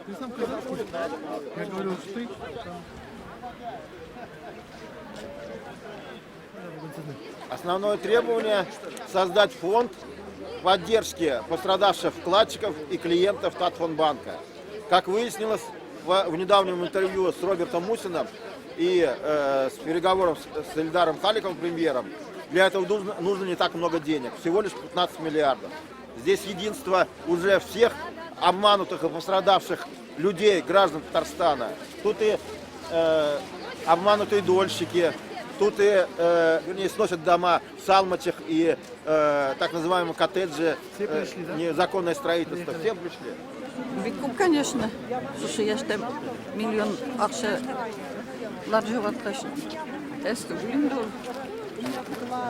Ты сам казахский? Я говорю, что ты. Основное требование – создать фонд поддержки пострадавших вкладчиков и клиентов Татфондбанка. Как выяснилось в недавнем интервью с Робертом Мусиным и с переговором с Эльдаром Халиковым, премьером, для этого нужно не так много денег, всего лишь 15 миллиардов. Здесь единство уже всех обманутых и пострадавших людей, граждан Татарстана. Тут и обманутые дольщики, тут и, вернее, сносят дома в Салмачах и так называемые коттеджи, Все пришли, да? незаконное строительство. Приехали. Все пришли. Бик күп, конечно. Шушы яшьтә миллион акчалар югалткач, әз түгел инде ул.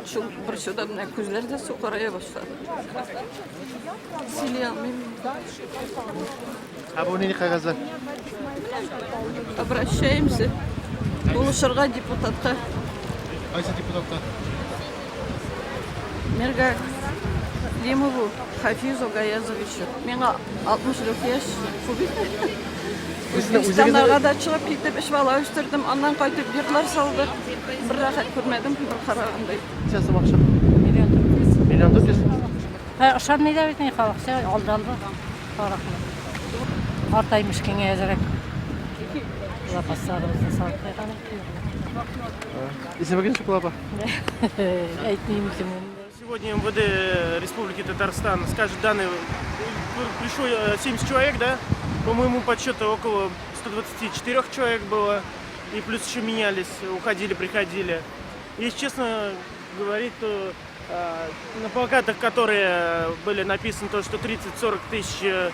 Шул борчудан менә күзләр дә сукырая башлады. Сөйли алмыйм. Ә бу нинди кәгазьләр? Обращаемся. Булышырга депутатка. Кайсы депутатка? Миргалимову Хафизу Гаязовичу. Миңа 64 яшь. Күп бит. Үзбәкстаннарга да чыгып китеп, өч бала үстердем. Аннан кайтып йортлар салдык. Бер рәхәт күрмәдем, бер карагандай. Ничә сум акча? Миллион 400. Миллион 400? Ә, ышанмый да бит ни халык, все алдалды халыкны. Картаймыш киңә әзрәк. Запасларыбызны салып куйган. Исеме ничек була, апа? Әйтмим исемен. Сегодня МВД Республики Татарстан скажет данные. Пришло 70 человек, да? По моему подсчету около 124 человек было. И плюс еще менялись, уходили, приходили. Если честно говорить, то на плакатах, которые были написаны, то, что 30-40 тысяч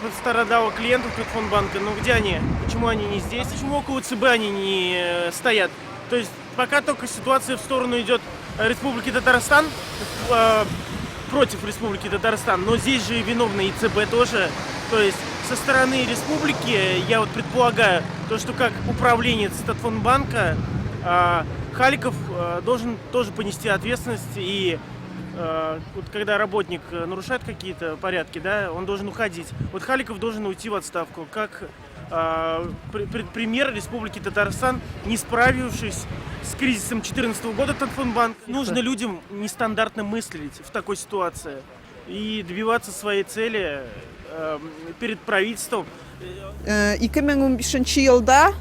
пострадало клиентов Татфондбанка, ну где они? Почему они не здесь? Почему около ЦБ они не стоят? То есть пока только ситуация в сторону идет Республики Татарстан, против Республики Татарстан, но здесь же и виновны и ЦБ тоже. То есть со стороны республики, я вот предполагаю, то, что как управленец Татфондбанка, Халиков должен тоже понести ответственность, и вот когда работник нарушает какие-то порядки, да, он должен уходить. Вот Халиков должен уйти в отставку, как пример Республики Татарстан, не справившись с кризисом 2014 года Татфондбанк. Нужно людям нестандартно мыслить в такой ситуации и добиваться своей цели перед правительством. 2015 елда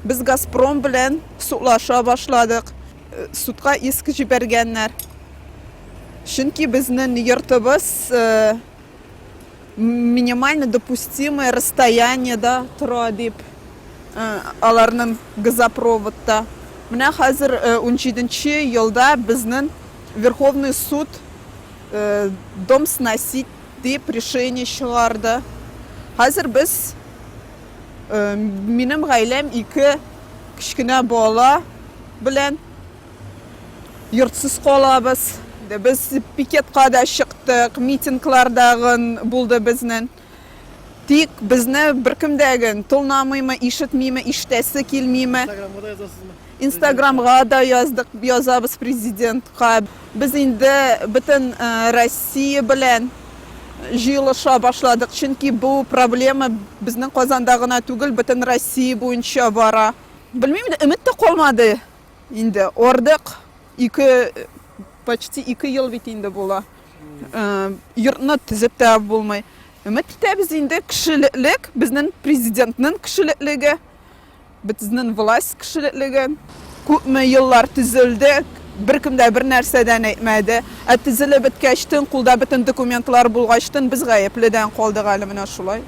без Газпром белән судлаша башладык. Судка иск җибәргәннәр. Чөнки безнең йортыбыз минимально допустимое расстояниеда тора дип, аларның газопроводта. Менә хәзер 17 елда безнең Верховный суд дом сносить дип решение чыгарды. Хәзер без, минем гаиләм ике кечкенә бала белән йортсыз калабыз. Без пикетка да чыктык, митинглар дагын булды безнең. Тик безне беркем дә тыңламыймы, ишетмиме, ишетәсе килмиме. Инстаграмга да язасызмы? Инстаграмга да яздык, язабыз президентка. Без инде бөтен Россия белән җыелыша башладык, чөнки бу проблема безнең Казанда гына түгел, бөтен Россия буенча бара. Белмим, өмет тә калмады инде. Ардык, ике, почти 2 ел бит инде була. Йортны төзеп тә булмый. Өмет итәбез инде, кешелеклек, безнең президентның кешелеклеге, безнең власть кешелеклеге. Күпме еллар төзелде, беркем дә бер нәрсәдән әйтмәде. Ә төзелеп беткәчтен, кулда бөтен документлар булгачтын, без гаепледән калдык әле менә шулай.